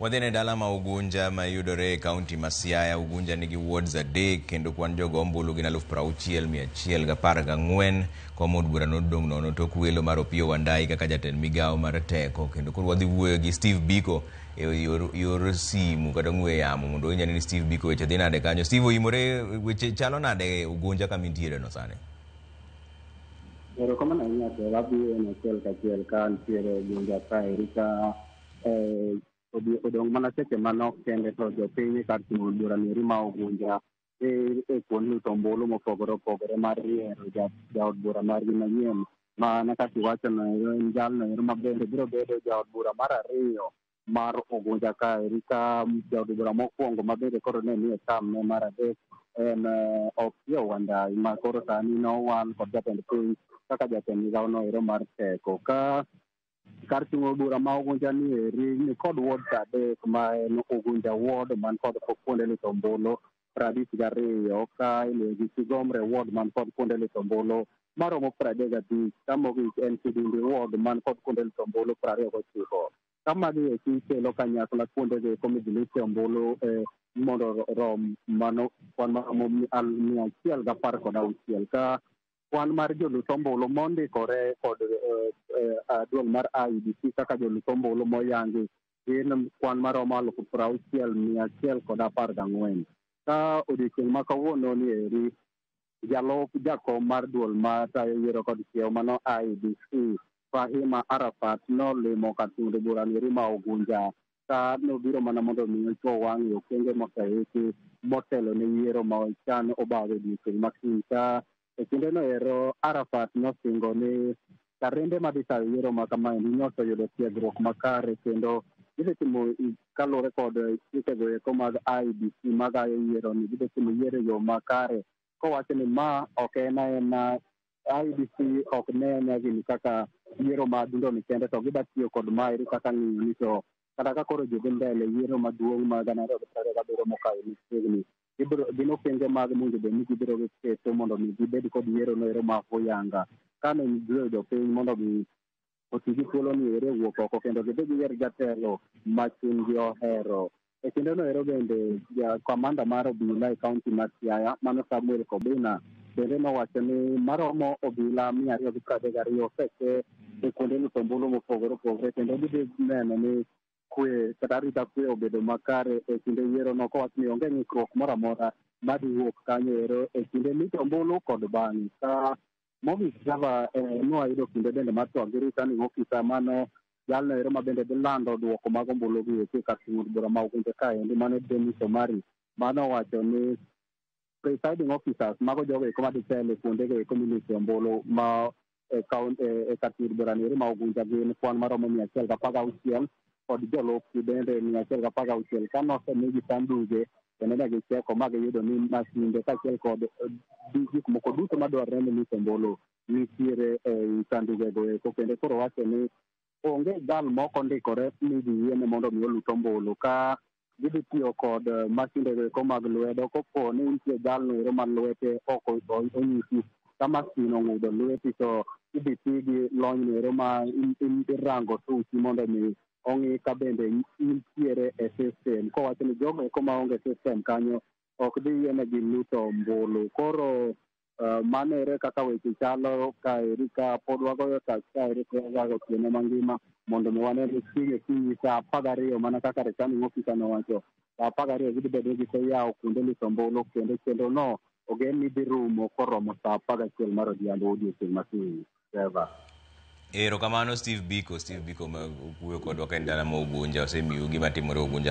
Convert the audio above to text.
Wadhi ne dala ma Ugunja ma yudore e kaunti ma Siaya. Ugunja nigi wards 3 kendo kwan jogo ombulu gin 60,114. Kom od bura nodong' nono tok welo mar Opiyo Wandayi kaka jatend migawo mar teko. Kendo koro wadhi wuoyo gi Steve Biko e yor simu kata ong'we yamo mondo winj ane ni Steve Biko weche dhi nade kanyo. Steve oimore, weche chalo nade Ugunja kama intiere no sani? Erokamano ahinya to wadhi en achiel kachiel ka nitiere Ugunja kaeri ka odong' mana seche manok kende to jopiny kar timo bura nieri ma Ugunja e kuond luto ombulu mopogore opogore mar yiero jaod bura margi manyien. Mana kaka iwacho no en jalno ero ma bende biro bedo jaod bura mar ariyo mar Ugunja kaeri ka jaod bura mokwongo ma bende koro ne nie term ne mar adek en Opiyo Wandayi ma koro sani nowal kod jatend piny kaka jatend migawo no ero mar teko. Ka kar ting'o bura ma Ugunja ni eri ni kod wards 3 ma en Ugunja ward man kod kuonde luto ombulu 52 ka iluwo gi Kigomre ward man kod kuonde luto ombulu maromo 35 ka mogik en Kidindi ward man kod kuonde luto ombulu 29. Ka magi eki kelo kanyakla kuonde go eko midhi lute ombulu mondo rom mano kwan maromo 116 ka kwan mar jolut ombulu mondikore kod duol mar IEBC kaka jolut ombulu moyangi gin kwan maromo 60,114. Ka odiochieng' ma kawuono ni eri jalup jakom mar duol matayo yiero kod kiewo mano IEBC Fahima Arafat nolimo kar ting'o bura ni eri ma Ugunja ka nobiro mana mondo mi ochuo wang' e okenge moseiki motelo ne yiero ma ochan obago odiochieng' ma kiny. Ka e kindeno ero Arafat nosingo ni karende madhi tayo yiero ma kamaendi noseyudo tiegruok makare kendo gidhi timo kaluwore kod chikego eko mag IEBC magayo yiero ni gidhi timo yiero e yo makare kowacho ni ma ok en aena IEBC ok ne ane gini kaka yiero ma adundo ni kende to gida tiyo kod maeri kaka ng'iyo ni to kata ka koro ji dhi mbele yiero maduong' ma 2027 mokayo machiegni gin okenge mag mowinjo bed ni gibiro giketo mondo mi gibed kod yiero no ero ma oyanga. Kane giweyo jopiny mondo mi oti gi thuolo ni ere wuok oko kendo gidhi giyier jatelo ma chunygi ohero. E kindeno ero bende kamanda mar obila e kaunti mar Siaya mano Samuel Kobina bende nowacho ni maromo obila 232 oseke e kuonde luto ombulu mopogore opogore kendo gidhi neno ni kwe kata arita kwe obedo makare e kinde yiero no kowacho ni onge ng'ikruok moro amora madhi wuok kanyo ero e kinde luto ombulu kod bang'e. Ka mogik Java nwayudo kinde bende mar twak gi returning officer mano jalno ero ma bende dhi lando duoko mag ombulu gi eki kar ting'o od bura ma Ugunja kaendi mano Dennis Omari mano owacho ni presiding officers mago jogo eko madhi telo e kuondego eko miluse ombulu ma e kar ting'o od bura ni eri ma Ugunja gin kwan maromo 116 kod jolupgi bende 116 ka nosemigi sanduge kendo ne gicheko ma giyudo ni masinde kaachiel kod gik moko duto madwarore ne luso ombulu nitiere ei sandugego eko kendo koro wacho ni onge jal mok ondikore ni dhi yiene mondo mi olut ombulu ka gidhi tiyo kod masindego eko mag lwedo kopo ni nitie jalno ero ma lwete ok onyisi ka masin ong'udho lweti to idhi ti gi lonyno ero ma irango suchi mondo mi ong'i ka bende intiere e system kowacho ni jogo eko maonge system kanyo ok dhi yienegi luto ombulu. Koro mano ere kaka weche chalo kaeri ka pod wagoyo tach kaeri otieno mangima mondo mi wane ni chieng' okinyi saa 12 mana kaka returning officer nowacho saa 12 gidhi bedo ni giseyawo kuonde luto ombulu kendo chenro no ogen ni dhi rumo koromo saa 11 mar odhiambo odiochieng' ma kiny. Erokamano Steve Biko, Steve Biko ma wuoyo kodwa ka en dala ma Ugunja osemiyo gima timore Ugunja.